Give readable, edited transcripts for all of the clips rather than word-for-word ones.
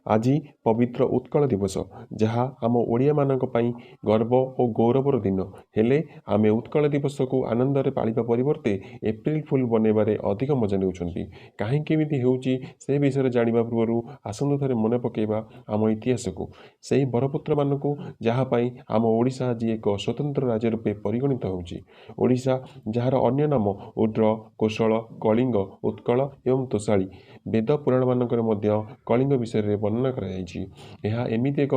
ଆଜି ପବିତ୍ର ଉତ୍କଳ ଦିବସ, ଯାହା ଆମ ଓଡ଼ିଆମାନଙ୍କ ପାଇଁ ଗର୍ବ ଓ ଗୌରବର ଦିନ। ହେଲେ ଆମେ ଉତ୍କଳ ଦିବସକୁ ଆନନ୍ଦରେ ପାଳିବା ପରିବର୍ତ୍ତେ ଏପ୍ରିଲ ଫୁଲ୍ ବନେଇବାରେ ଅଧିକ ମଜା ନେଉଛନ୍ତି। କାହିଁକି ଏମିତି ହେଉଛି, ସେ ବିଷୟରେ ଜାଣିବା ପୂର୍ବରୁ ଆସନ୍ତୁ ଥରେ ମନେ ପକାଇବା ଆମ ଇତିହାସକୁ, ସେହି ବରପୁତ୍ରମାନଙ୍କୁ ଯାହା ପାଇଁ ଆମ ଓଡ଼ିଶା ଆଜି ଏକ ସ୍ୱତନ୍ତ୍ର ରାଜ୍ୟ ରୂପେ ପରିଗଣିତ ହେଉଛି। ଓଡ଼ିଶା, ଯାହାର ଅନ୍ୟ ନାମ ଉଡ୍ର, କୋଶଳ, କଳିଙ୍ଗ, ଉତ୍କଳ ଏବଂ ତୋଷାଳୀ। ବେଦ ପୁରାଣମାନଙ୍କରେ ମଧ୍ୟ କଳିଙ୍ଗ ବିଷୟରେ ବର୍ଣ୍ଣନା କରାଯାଇଛି। ଏହା ଏମିତି ଏକ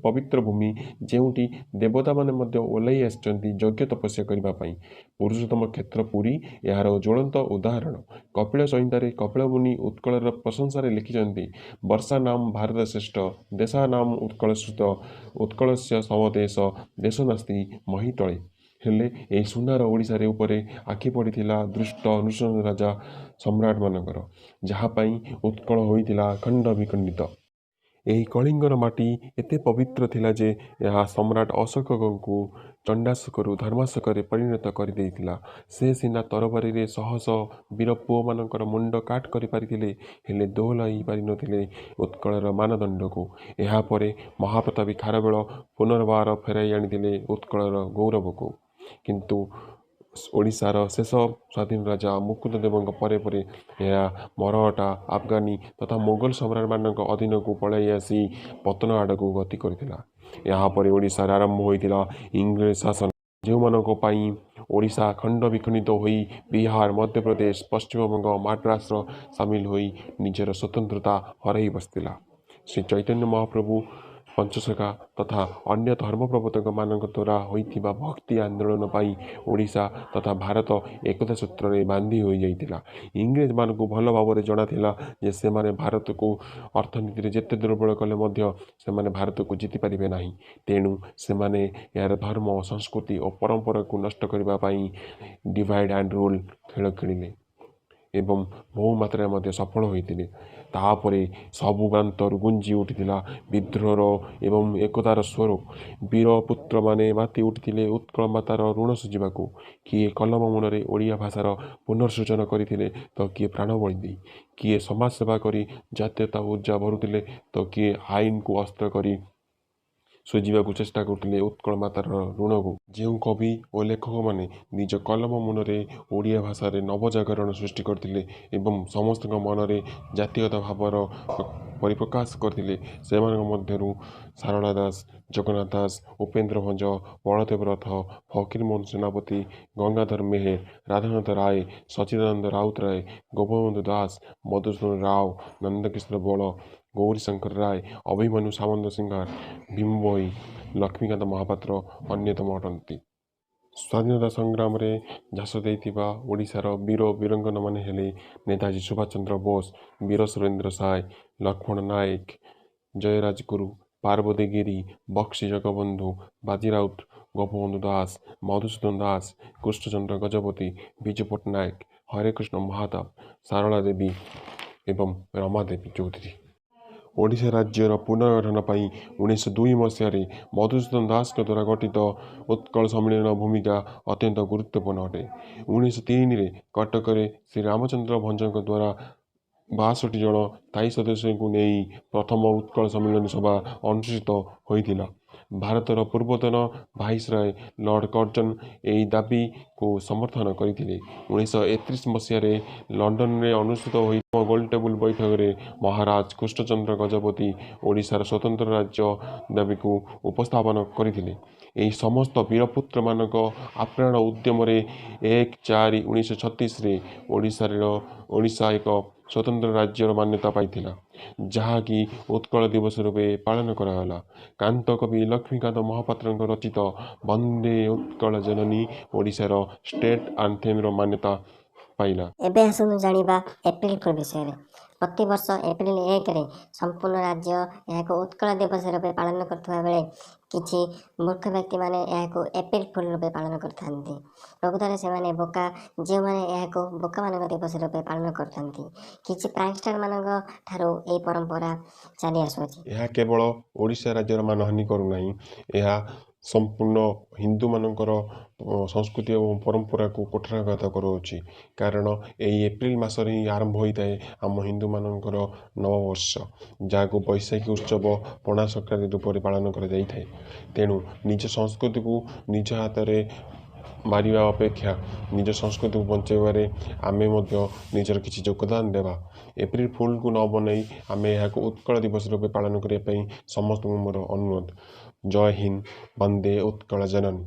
ପବିତ୍ର ଭୂମି, ଯେଉଁଠି ଦେବତାମାନେ ମଧ୍ୟ ଓହ୍ଲାଇ ଆସିଛନ୍ତି ଯଜ୍ଞ ତପସ୍ୟା କରିବା ପାଇଁ। ପୁରୁଷୋତ୍ତମ କ୍ଷେତ୍ର ପୁରୀ ଏହାର ଜ୍ୱଳନ୍ତ ଉଦାହରଣ। କପିଳ ସଂହିତାରେ କପିଳ ମୁନି ଉତ୍କଳର ପ୍ରଶଂସାରେ ଲେଖିଛନ୍ତି, ବର୍ଷା ନାମ ଭାରତ ଶ୍ରେଷ୍ଠ ଦେଶା ନାମ ଉତ୍କଳ ଶ୍ରୁତ, ଉତ୍କଳସ୍ୟ ସମଦେଶ ଦେଶ ନାସ୍ତି ମହିତଳେ। ହେଲେ ଏହି ସୁନାର ଓଡ଼ିଶାରେ ଉପରେ ଆଖି ପଡ଼ିଥିଲା ଦୃଷ୍ଟ ନୃଶଂସ ରାଜା ସମ୍ରାଟମାନଙ୍କର, ଯାହା ପାଇଁ ଉତ୍କଳ ହୋଇଥିଲା ଖଣ୍ଡ ବିଖଣ୍ଡିତ। ଏହି କଳିଙ୍ଗର ମାଟି ଏତେ ପବିତ୍ର ଥିଲା ଯେ ଏହା ସମ୍ରାଟ ଅଶୋକଙ୍କୁ ଚଣ୍ଡାଶୋକରୁ ଧର୍ମାଶୋକରେ ପରିଣତ କରିଦେଇଥିଲା। ସେ ସିନା ତରବାରୀରେ ଶହ ଶହ ବୀର ପୁଅମାନଙ୍କର ମୁଣ୍ଡ କାଟ କରିପାରିଥିଲେ, ହେଲେ ଦୋହଲାଇ ପାରିନଥିଲେ ଉତ୍କଳର ମାନଦଣ୍ଡକୁ। ଏହାପରେ ମହାପ୍ରତାପୀ ଖାରବେଳ ପୁନର୍ବାର ଫେରାଇ ଆଣିଥିଲେ ଉତ୍କଳର ଗୌରବକୁ। କିନ୍ତୁ ଓଡ଼ିଶାର ଶେଷ ସ୍ୱାଧୀନ ରାଜା ମୁକୁନ୍ଦ ଦେବଙ୍କ ପରେ ପରେ ଏହା ମରହଟା, ଆଫଗାନୀ ତଥା ମୋଗଲ ସମ୍ରାଟମାନଙ୍କ ଅଧୀନକୁ ପଳାଇ ଆସି ପତନ ଆଡ଼କୁ ଗତି କରିଥିଲା। ଏହାପରେ ଓଡ଼ିଶାରେ ଆରମ୍ଭ ହୋଇଥିଲା ଇଂରେଜ ଶାସନ, ଯେଉଁମାନଙ୍କ ପାଇଁ ଓଡ଼ିଶା ଖଣ୍ଡ ବିଖଣ୍ଡିତ ହୋଇ ବିହାର, ମଧ୍ୟପ୍ରଦେଶ, ପଶ୍ଚିମବଙ୍ଗ, ମାଡ୍ରାସର ସାମିଲ ହୋଇ ନିଜର ସ୍ୱତନ୍ତ୍ରତା ହରାଇ ବସିଥିଲା। ଶ୍ରୀ ଚୈତନ୍ୟ ମହାପ୍ରଭୁ, ପଞ୍ଚସଖା ତଥା ଅନ୍ୟ ଧର୍ମ ପ୍ରବର୍ତ୍ତକମାନଙ୍କ ଦ୍ୱାରା ହୋଇଥିବା ଭକ୍ତି ଆନ୍ଦୋଳନ ପାଇଁ ଓଡ଼ିଶା ତଥା ଭାରତ ଏକତା ସୂତ୍ରରେ ବାନ୍ଧି ହୋଇଯାଇଥିଲା। ଇଂରେଜମାନଙ୍କୁ ଭଲ ଭାବରେ ଜଣାଥିଲା ଯେ ସେମାନେ ଭାରତକୁ ଅର୍ଥନୀତିରେ ଯେତେ ଦୁର୍ବଳ କଲେ ମଧ୍ୟ ସେମାନେ ଭାରତକୁ ଜିତିପାରିବେ ନାହିଁ। ତେଣୁ ସେମାନେ ଏହାର ଧର୍ମ, ସଂସ୍କୃତି ଓ ପରମ୍ପରାକୁ ନଷ୍ଟ କରିବା ପାଇଁ ଡିଭାଇଡ଼ ଆଣ୍ଡ ରୁଲ୍ ଖେଳ ଖେଳିଲେ ଏବଂ ବହୁ ମାତ୍ରାରେ ମଧ୍ୟ ସଫଳ ହୋଇଥିଲେ। ତାପରେ ସବୁ ପ୍ରାନ୍ତରୁ ଗୁଞ୍ଜି ଉଠିଥିଲା ବିଦ୍ରୋହର ଏବଂ ଏକତାର ସ୍ୱର। ବୀରପୁତ୍ରମାନେ ମାତି ଉଠିଥିଲେ ଉତ୍କଳ ମାତାର ଋଣ ଶୁଝିବାକୁ। କିଏ କଲମ ମୁନରେ ଓଡ଼ିଆ ଭାଷାର ପୁନର୍ସୂଚନ କରିଥିଲେ ତ କିଏ ପ୍ରାଣବଳି ଦେଇ, କିଏ ସମାଜସେବା କରି ଜାତୀୟତା ଉର୍ଜା ଭରୁଥିଲେ ତ କିଏ ଆଇନକୁ ଅସ୍ତ୍ର କରି ଶୁଝିବାକୁ ଚେଷ୍ଟା କରୁଥିଲେ ଉତ୍କଳ ମାତାର ଋଣକୁ। ଯେଉଁ କବି ଓ ଲେଖକମାନେ ନିଜ କଲମ ମୁନରେ ଓଡ଼ିଆ ଭାଷାରେ ନବଜାଗରଣ ସୃଷ୍ଟି କରିଥିଲେ ଏବଂ ସମସ୍ତଙ୍କ ମନରେ ଜାତୀୟତା ଭାବର ପରିପ୍ରକାଶ କରିଥିଲେ, ସେମାନଙ୍କ ମଧ୍ୟରୁ ସାରଳା ଦାସ, ଜଗନ୍ନାଥ ଦାସ, ଉପେନ୍ଦ୍ର ଭଞ୍ଜ, ବଳଦେବ ରଥ, ଫକୀରମୋହନ ସେନାପତି, ଗଙ୍ଗାଧର ମେହେର, ରାଧାନାଥ ରାୟ, ସଚ୍ଚିଦାନନ୍ଦ ରାଉତରାୟ, ଗୋପବନ୍ଧୁ ଦାସ, ମଧୁସୂଦନ ରାଓ, ନନ୍ଦକିଶୋର ବଳ, ଗୌରୀଶଙ୍କର ରାୟ, ଅଭିମନ୍ୟୁ ସାମନ୍ତସିଂହାର, ଭୀମ ଭୋଇ, ଲକ୍ଷ୍ମୀକାନ୍ତ ମହାପାତ୍ର ଅନ୍ୟତମ ଅଟନ୍ତି। ସ୍ୱାଧୀନତା ସଂଗ୍ରାମରେ ଝାସ ଦେଇଥିବା ଓଡ଼ିଶାର ବୀର ବୀରାଙ୍ଗନାମାନେ ହେଲେ ନେତାଜୀ ସୁଭାଷ ଚନ୍ଦ୍ର ବୋଷ, ବୀର ସୁରେନ୍ଦ୍ର ସାଏ, ଲକ୍ଷ୍ମଣ ନାୟକ, ଜୟ ରାଜଗୁରୁ, ପାର୍ବତୀ ଗିରି, ବକ୍ସି ଜଗବନ୍ଧୁ, ବାଜି ରାଉତ, ଗୋପବନ୍ଧୁ ଦାସ, ମଧୁସୂଦନ ଦାସ, କୃଷ୍ଣଚନ୍ଦ୍ର ଗଜପତି, ବିଜୁ ପଟ୍ଟନାୟକ, ହରେକୃଷ୍ଣ ମହାତାବ, ସାରଳା ଦେବୀ ଏବଂ ରମାଦେବୀ ଚୌଧୁରୀ। ଓଡ଼ିଶା ରାଜ୍ୟର ପୁନର୍ଗଠନ ପାଇଁ 1902 ମସିହାରେ ମଧୁସୂଦନ ଦାସଙ୍କ ଦ୍ୱାରା ଗଠିତ ଉତ୍କଳ ସମ୍ମିଳନୀର ଭୂମିକା ଅତ୍ୟନ୍ତ ଗୁରୁତ୍ୱପୂର୍ଣ୍ଣ ଅଟେ। 1903ରେ କଟକରେ ଶ୍ରୀ ରାମଚନ୍ଦ୍ର ଭଞ୍ଜଙ୍କ ଦ୍ୱାରା 62 ଜଣ ସ୍ଥାୟୀ ସଦସ୍ୟଙ୍କୁ ନେଇ ପ୍ରଥମ ଉତ୍କଳ ସମ୍ମିଳନୀ ସଭା ଅନୁଷ୍ଠିତ ହୋଇଥିଲା। ଭାରତର ପୂର୍ବତନ ଭାଇସରୟ ଲର୍ଡ଼ କର୍ଜନ ଏହି ଦାବିକୁ ସମର୍ଥନ କରିଥିଲେ। 1931 ମସିହାରେ ଲଣ୍ଡନରେ ଅନୁଷ୍ଠିତ ହୋଇଥିବା ଗୋଲଟେବୁଲ ବୈଠକରେ ମହାରାଜ କୃଷ୍ଣଚନ୍ଦ୍ର ଗଜପତି ଓଡ଼ିଶାର ସ୍ୱତନ୍ତ୍ର ରାଜ୍ୟ ଦାବିକୁ ଉପସ୍ଥାପନ କରିଥିଲେ। ଏହି ସମସ୍ତ ବୀରପୁତ୍ରମାନଙ୍କ ଆପ୍ରାଣ ଉଦ୍ୟମରେ 1/4/1936ରେ ଓଡ଼ିଶା ଏକ ସ୍ୱତନ୍ତ୍ର ରାଜ୍ୟର ମାନ୍ୟତା ପାଇଥିଲା, ଯାହାକି ଉତ୍କଳ ଦିବସ ରୂପେ ପାଳନ କରାଗଲା। କାନ୍ତ କବି ଲକ୍ଷ୍ମୀକାନ୍ତ ମହାପାତ୍ରଙ୍କ ରଚିତ ବନ୍ଦେ ଉତ୍କଳ ଜନନୀ ଓଡ଼ିଶାର ଷ୍ଟେଟ୍ ଆନ୍ଥେମ୍ର ମାନ୍ୟତା ପାଇଲା। ଏବେ ଆସନ୍ତୁ ଜାଣିବା ଏପ୍ରିଲ ଫୁଲ୍ ବିଷୟରେ। ପ୍ରତିବର୍ଷ ଏପ୍ରିଲ 1ରେ ସମ୍ପୂର୍ଣ୍ଣ ରାଜ୍ୟ ଏହାକୁ ଉତ୍କଳ ଦିବସ ରୂପେ ପାଳନ କରୁଥିବା ବେଳେ କିଛି ମୂର୍ଖ ବ୍ୟକ୍ତିମାନେ ଏହାକୁ ଏପ୍ରିଲ ଫୁଲ୍ ରୂପେ ପାଳନ କରିଥାନ୍ତି। ପ୍ରକୃତରେ ସେମାନେ ବୋକା, ଯେଉଁମାନେ ଏହାକୁ ବୋକାମାନଙ୍କ ଦିବସ ରୂପେ ପାଳନ କରିଥାନ୍ତି। କିଛି ପ୍ରାଙ୍କଷ୍ଟାରମାନଙ୍କ ଠାରୁ ଏହି ପରମ୍ପରା ଚାଲି ଆସୁଅଛି। ଏହା କେବଳ ଓଡ଼ିଶା ରାଜ୍ୟର ମାନହାନି କରୁନାହିଁ, ଏହା ସମ୍ପୂର୍ଣ୍ଣ ହିନ୍ଦୁମାନଙ୍କର ସଂସ୍କୃତି ଏବଂ ପରମ୍ପରାକୁ କୁଠାରଘାତ କରୁଅଛି। କାରଣ ଏହି ଏପ୍ରିଲ ମାସରେ ହିଁ ଆରମ୍ଭ ହୋଇଥାଏ ଆମ ହିନ୍ଦୁମାନଙ୍କର ନବବର୍ଷ, ଯାହାକୁ ବୈଶାଖୀ ଉତ୍ସବ, ପଣା ସଂକ୍ରାନ୍ତି ରୂପରେ ପାଳନ କରାଯାଇଥାଏ। ତେଣୁ ନିଜ ସଂସ୍କୃତିକୁ ନିଜ ହାତରେ ମାରିବା ଅପେକ୍ଷା ନିଜ ସଂସ୍କୃତିକୁ ବଞ୍ଚାଇବାରେ ଆମେ ମଧ୍ୟ ନିଜର କିଛି ଯୋଗଦାନ ଦେବା। ଏପ୍ରିଲ ଫୁଲକୁ ନ ବନାଇ ଆମେ ଏହାକୁ ଉତ୍କଳ ଦିବସ ରୂପେ ପାଳନ କରିବା ପାଇଁ ସମସ୍ତଙ୍କୁ ମୋର ଅନୁରୋଧ। ଜୟ ହିନ୍ଦ, ବନ୍ଦେ ଉତ୍କଳ ଜନନୀ।